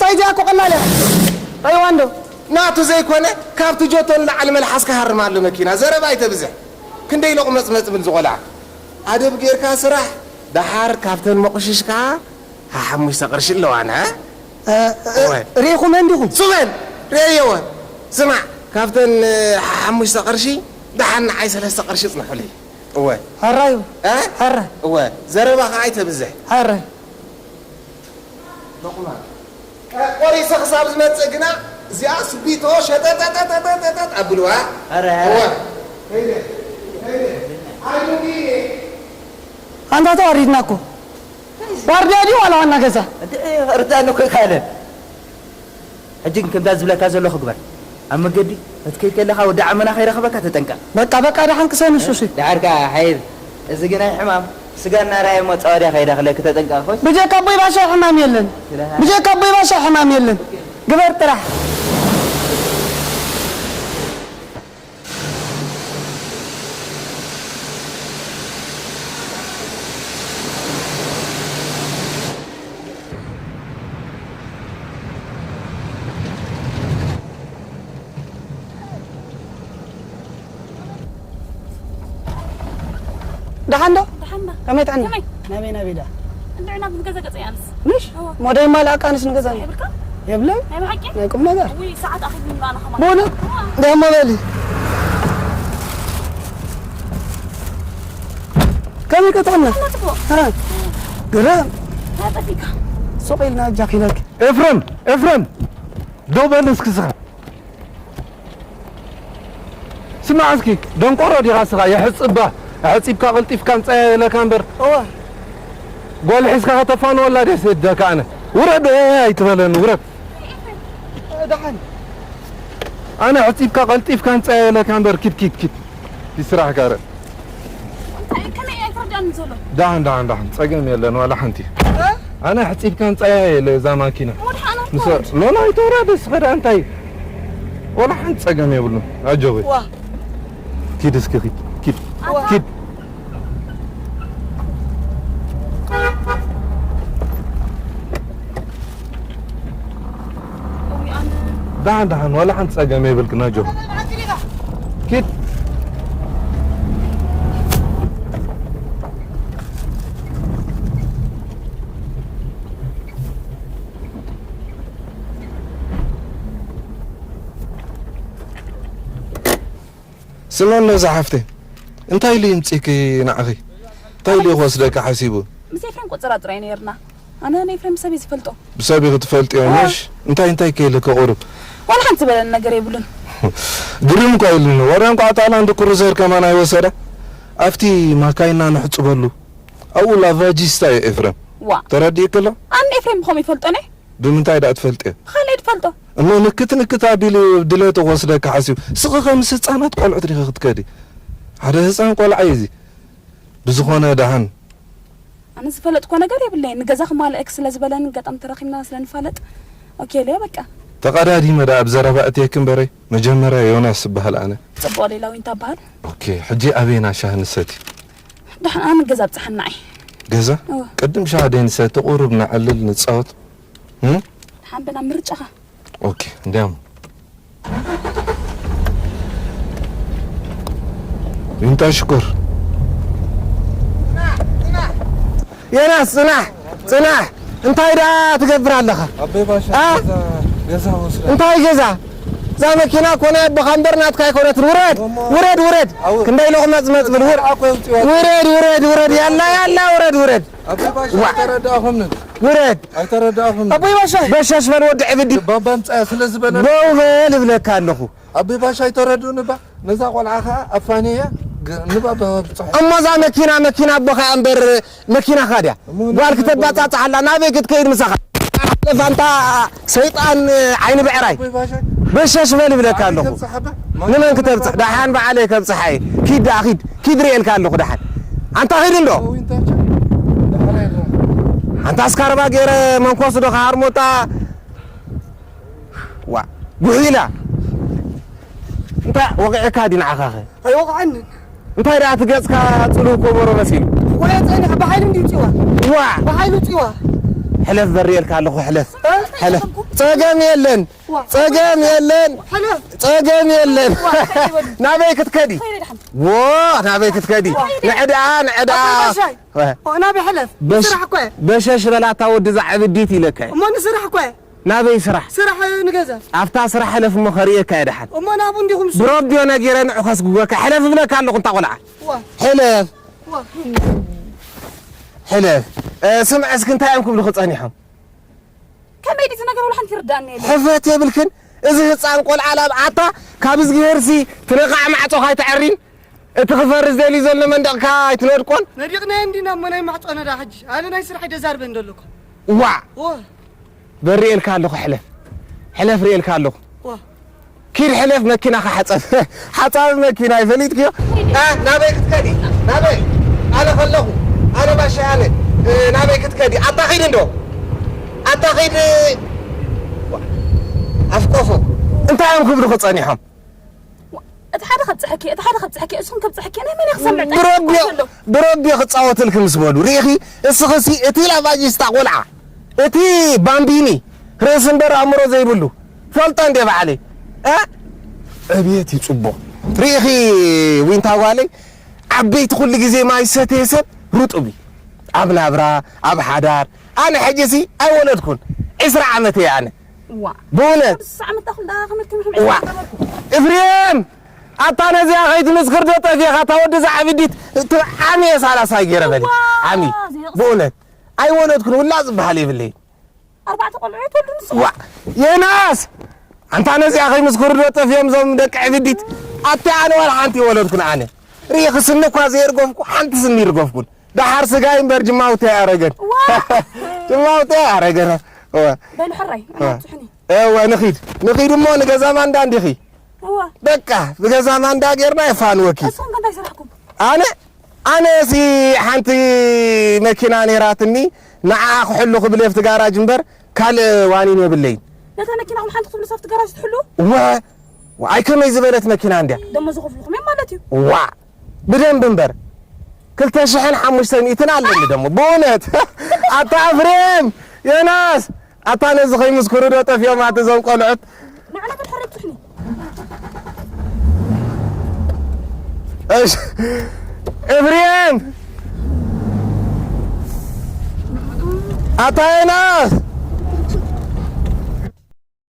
ኣይ እዚኣ እኮ ቀላል እያ። ራይዋ እንዶ። ናቱ ዘይኮነ ካብቲ ጆቶ ንላዕሊ መልሓስካ ሃርም ኣሎ መኪና። ዘረባ ኣይተብዝሕ። ክንደይ ሎቕመጽመጽ ብል ዝቖልዓ። ኣደብ ጌርካ ስራሕ፣ ደሓር ካብተን መቑሽሽ ከኣ ሓሓሙሽተ ቅርሺ ኣለዋን፣ እ? እ፣ እ፣ እወ። ርኢኹመን ዲኹም? ሱበል፣ ርእየወ። ስማዕ፣ ካብተን፣ እ፣ ሓሓሙሽተ ቅርሺ፣ ደሓን ንዓይ ሰለስተ ቅርሺ ጽንሑለይ። እወ። ሕራዩ። እ? ሕረ። እወ፣ ዘረባ ከኣ ኣይተብዝሕ። ሕረ። ሎቕማን። እ፣ ቆሪሰ ክሳብ ዝመጽእ ግና እዚኣ ስቢቶ ሸጠጠጠጠጠጠጥ ኣብልዋ። ኧረ፣ ኧረ። እወ። ከይደ፣ ከይደ። ኣይሙጊ። ኣንታ ተዋሪድና እኮ። ዋርድያ ድዩ ዋላ ዋና ገዛ? እንተ ርዳእኒ እኮ ይካለ። ሕጂ ግን ከምዛ ዝብለካ ዘለኹ ግበር። ኣብ መገዲ ክትከይድ ከለኻ ወዲ ዓመና ከይረኽበካ ተጠንቀቕ። በቃ፣ በቃ፣ ደሓን ቅሰን እሱ፣ እሱ። ደሓር ከኣ ሓይል። እዚ ግናይ ሕማም ስጋ እናረኣየ እሞ ጸዋድያ ከይዳኽለኪ ተጠንቀቒ። ብጀካ ኣቦይ ባሻ ሕማም የለን። ስለሃ- ብጀካ ኣቦይ ባሻ ሕማም የለን። ግበር ጥራሕ። ደሓን ዶ? ደሓን ዶ? ከመይ ጥዕና? ከመይ? ናበይ ናበይ ዳ? እንድዕና ብገዛ ገጸ ያንስ። ምሽ? እወ። ሞደይ ማል ኣቃንስ ንገዛ ነው። ይብልካ? የብለይ? ናይ ብሓቂ? ናይ ቁም ነገር? ውይ፣ ሰዓት ኣኺሉ ኣሎ ኣነ ከማን። በእውነት? እወ። ደሞ በሊ። ከመይ ቀጥዕና? ኣላ ጽቡቕ። እ። ግርም። ታጠፊካ። ሱቕ ኢልና እጃ ኪለክ። ኤፍረም፣ ኤፍረም፣ ደው በል እስኪ ስኻ። ስማዕ እስኪ፣ ደንቆሮ ዲኻ ስኻ? የሕጽባ፣ ኣሕጺብካ ቀልጢፍካ ኣምጻያ ኢለካ እምበር። እወ። ጓል ሒዝካ ከተፋንወላ ድየ ሰዲደካ ኣነ? ውረድ፣ እ፣ ኣይትበለኒ፣ ውረድ። ደሓን። ኣነ ኣሕጺብካ ቀልጢፍካ ኣምጻያ ኢለካ እምበር፣ ኪድ፣ ኪድ፣ ኪድ። ይስራሕ ጋር። እንታይ፣ ከመይ ኣይተረዳእን ዘሎ? ደሓን፣ ደሓን፣ ደሓን። ጸገም የለን፣ ዋላ ሓንቲ። እ? ኣነ ኣሕጺብካ ኣምጻያ ኢለ እዛ ማኪና። ወድሓና ምስ-፣ ትወርድ። ሎላ ኣይተውረድ፣ እስኸ ደኣ እንታይ? ዋላ ሓንቲ ጸገም የብሉን። ኣጆኺ። ዋ። ኪድ እስኪ ኪድ፣ ኪድ፣ ዋ። ኪድ። እውይ፣ ኣነ ደሓን፣ ደሓን፣ ዋላ ሓንቲ ጸገም የብልክን፣ ኣጆኺ። ኪድ። ስመን ነዛ ሓፍተይ፣ እንታይ ኢሉ ይምጺኪ ንዓኺ? እንታይ ኢሉ ክወስደካ ሓሲቡ? ምስ ኤፍሬም ቁጽራ ጥራይ ነይርና። ኣነ ንኤፍሬም ብሰብ እየ ዝፈልጦ። ብሰብ ኢኺ ትፈልጥዮ፣ እወ። ምሽ? እንታይ፣ እንታይ ከ ኢልኪ ቁሩብ? ዋላ ሓንቲ ዝበለኒ ነገር የብሉን። ግርም እኳ ኢሉኒ። ወረ እንኳዕ እታ ላንድ ክሩዘር ከማን ኣይወሰዳ። ኣብቲ ማካይና ነሕጽበሉ። ኣብኡ ላቫጂስታ እዩ ኤፍሬም። ዋ። ተረዲእኪ ኣሎ? ኣነ ኤፍሬም ብኸመይ ይፈልጦ ነይ? ብምንታይ ደኣ ትፈልጥዮ? ብኻልእ ትፈልጦ? እሞ ንክት ንክት ኣቢሉ ድሌቱ ክወስደካ ሓሲቡ። ስኺ ከምስ ህጻናት ቆልዑት ዲኺ ክትከዲ? ሓደ ህጻን ቆልዓ እዩ እዚ። ብዝኾነ ደሓን። ኣነ ዝፈለጥኮ ነገር የብለይን። ንገዛ ክማልእክ ስለ ዝበለኒ፣ ገጣም ተራኺብና ስለ ንፋለጥ፣ ኦኬ ኢለዮ በቃ። ተቐዳዲመ ደኣ ኣብ ዘረባ እትየኪ እምበረይ፣ መጀመርያ ዮናስ እበሃል ኣነ። ጽቡቕ ሌላ ዊንታ እበሃል። ኦኬ፣ ሕጂ ኣበይና ሻሂ ንሰቲ? ደሓን ኣነ ገዛ ኣብጽሓና እየ። ገዛ? እወ። ቅድም ሻሂ ደይ ንሰቲ፣ ቁሩብ ነዕልል፣ ንጻወት። እም? ደሓን በላ ምርጫኻ። ኦኬ፣ እንዲያም። ዊንታ ሽኮር። ዮናስ፣ ጽናሕ፣ ጽናሕ። እንታይ ደኣ ትገብር ኣለኻ? ኣበይ ባሻ፣ ኣ? ገዛ፣ ገዛ ወስዳ። እንታይ ገዛ? እዛ መኪና እኮ ናይ ኣቦኻ እምበር ናትካ ኣይኮነትን። ውረድ፣ እሞ ውረድ፣ ውረድ። ኣው-፣ ክንደይ ሎቕመጽመጽ ብል፣ ውረድ። ኣኮ የውጽእዋ። ውረድ፣ ውረድ፣ ውረድ። ያላ፣ ያላ፣ ውረድ፣ ውረድ። ኣበይ ባሻ፣ ዋ። ኣይተረዳእኹምን። ውረድ። ኣይተረዳእኹምን። ኣቦይ ባሻ። በሻሽ በል ወዲ ዕብዲ። ባባ ምጻያ ስለ ዝበለ። ደው በል እብለካ ኣለኹ። ኣቦይ ባሻ ኣይተረድኡን እባ። ነዛ ቆልዓ ኸኣ ኣፋንያ ግ-፣ ንባባ ኣብጽሖ። እሞ እዛ መኪና፣ መኪና ኣቦኻ እምበር መኪናኻ ድያ? እሞ ጓል ንባባ ክትባጻጻሓላ ናበይ ክትከይድ ምሳኻ? ፋንታ ሰይጣን ዓይኒ ብዕራይ። ኣቦይ ባሻ። በሸሽ በል እብለካ ኣለኹ። ኣበይ ከብጽሓ እባ? ንመን ክተብጽሕ? ደሓን በዓለይ ከብጽሓ እየ። ኪድ ደኣ ኪድ። ኪድ ርእየልካ ኣለኹ ደሓን። ኣንታ ኪድ እንዶ። ኣቦይ እንታይ ቸ-? ደሓን ኣይረኸብኩ። ኣንታ ኣስካርባ ገይረ መንኮስ ዶ ክሃርሞታ? ዋ፣ ጉሒላ። እንታይ ወቂዕካ ድዩ ንዓኻኸ? ኣይወቕዐንን። እንታይ ደኣ እቲ ገጽካ ጽሉው ኮቦሮ መሲሉ? ወየ ጸኒሕ ብሓይሊ እንድዩ ጽዋ። ዋ! ብሓይሉ ጽዋ። ሕለፍ በሪኤልካ ኣለኹ፣ ሕለፍ። ሕለፍ። ጸገም የለን። ዋ። ጸገም የለን። ሕለፍ። ጸገም የለን። ዋ፣ ከይበሉ። ናበይ ክትከዲ? ከይደ ድሓን። ዎ፣ ናበይ ክትከዲ? ዋ። ንዕዳ፣ ንዕዳ። ኣቦይ ባሻይ። ዋ። ኦ፣ ናበይ ሕለፍ? በሽ-፣ ስራሕ እኮ እየ። በሸሽ በላታ ወዲ እዛ ዕብዲት ኢለካ እየ። እሞ ንስራሕ እኮ እየ። ናበይ ስራሕ? ስራሕ ንገዛ። ኣብታ ስራሕ ሕለፍ እሞ ከርእየካ እየ ድሓን። እሞ ናብኡ እንዲኹም ስ- ብረቢዮ ነጊረ ንዑ ከስጉገካ። ሕለፍ እብለካ ኣለኹ እንታ ቆልዓ። ዋ። ሕለፍ። ዋ። ሕለፍ። እ፣ ስምዐ እስኪ እንታይ እዮም ክብሉኺ ጸኒሖም? ከመይ ድዩ እቲ ነገር? ወላ ሓንቲ ይርዳእኒ የለን። ሕፍረት የብልክን። እዚ ህፃን ቆልዓ ላብ ኣታ ካብ እዝግሄርሲ ትነቓዕ ማዕፆ ካይትዐሪን እቲ ክፈርስ ደልዩ ዘሎ መንደቕካ ኣይትነድቆን። ነዲቕናዮ እንዲና እሞ ናይ ማዕፆ ነዳ ሕጂ። ኣነ ናይ ስራሕ ደዛርበ እንደለኩ። ዋ! ዋ! በሪኤልካ ኣለኹ ሕለፍ። ሕለፍ ሪኤልካ ኣለኹ። ዋ! ኪድ ሕለፍ መኪናኻ ሓፀብ። ሓፃቢ መኪና ይፈሊጥክዮ? እ፣ ናበይ ክትከዲ? ናበይ? ኣነ ከለኹ። ኣነ ባሻ ኣነ። እ፣ ናበይ ክትከዲ? ኣታ ኺድ እንዶ። ኣታ ኺድ። ዋ! ኣፍቆፎ። እንታይ እዮም ክብሉኺ ጸኒሖም? እቲ ሓደ ከብጽሐኪ፣ እቲ ሓደ ከብጽሐኪ፣ እሱም ከብጽሐኪ፣ ናይ መን እየ ክሰምዕ? ብረቢዮ፣ ኣሎ። ብረቢዮ ክጻወትልኪ ምስ በሉ። ሪኢኺ፣ እስኽሲ እቲ ላቫጂስታ ቆልዓ፣ እቲ ባምቢኒ፣ ርእሲ እምበር ኣእምሮ ዘይብሉ፣ ፈልጦ እንዴ ባዕለይ። እ? ዕብየት እዩ ጽቡቕ። ሪኢኺ፣ ዊንታ ጓለይ፣ ዓበይቲ ኩሉ ግዜ ማይ ዝሰተየ ሰብ ርጡብ እዩ። ኣብ ናብራ፣ ኣብ ሓዳር። ኣነ ሕጂሲ ኣይወለድኩን። ዕስራ ዓመት እየ ኣነ። ዋ። ብእውነት። ስሳ ዓመት ታኹል ዳ ከመልክም ዋ። ኤፍሬም! ኣታ ነዚኣ ከይትምስክር ዶ ጠፊኻ? እታ ወዲ እዛ ዓብዲት ዓሚ እየ ሳላሳይ ገይረ በሊ። ዋ፣ ዓሚ። ዘይረኽስ። ብእውነት። ኣይወለድኩን፣ ውላድ ዝበሃል የብለይን። ኣርባዕተ ቆልዑ ትወልዱ ንስኻ? ዋ። የናስ! ኣንታ ነዚኣ ከይምስክሩ ዶ ጠፊኦም እዞም ደቂ ዕብዲት? ኣቲ ኣነ ዋላ ሓንቲ የወለድኩን ኣነ። ሪኢኺ ስኒ እኳ ዘይርገፍኩ፣ ሓንቲ ስኒ ይርገፍኩን። ደሓር ስጋይ እምበር ጅማውቲ ኣያረገን። ዋ። ጅማውቲ ኣያረገን። እወ። በሉ ሕራይ፣ ዋ። ንብፅሑኒ። እወ፣ ንኺድ። ንኺድ እሞ ንገዛ ማንዳ እንዲኺ። እወ። በቃ፣ ብገዛ ማንዳ ጌርና የፋንወኪ። ንስኹም ከ እንታይ ሰራሕኩም? ኣነ፣ ኣነ ሲ ሓንቲ መኪና ኔራትኒ፣ ንዓ ክሕሉ ክብል ኣብቲ ጋራጅ እምበር ካልእ ዋኒን የብለይን። ነታ መኪናኹም ሓንቲ ክብሉ ኣብቲ ጋራጅ ትሕሉ? ወ-፣ ዋይ ከመይ ዝበለት መኪና እንድያ። ደሞ ዝኸፍልኹም እዮም ማለት እዩ። ዋ፣ ብደንብ እምበር። ክልተ ሽሕን ሓሙሽተ ሚእትን ኣለኒ ደሞ። ብእውነት። ኣታ ኣፍሬም፣ ዮናስ፣ ኣታ ነዚ ከይምስክሩ ዶ ጠፊኦም ኣቲ እዞም ቆልዑት? ንዓና ክትሕረድ ትሕኒ። እሺ፣ ኤፍሬም፣ ኣታ ዮናስ፣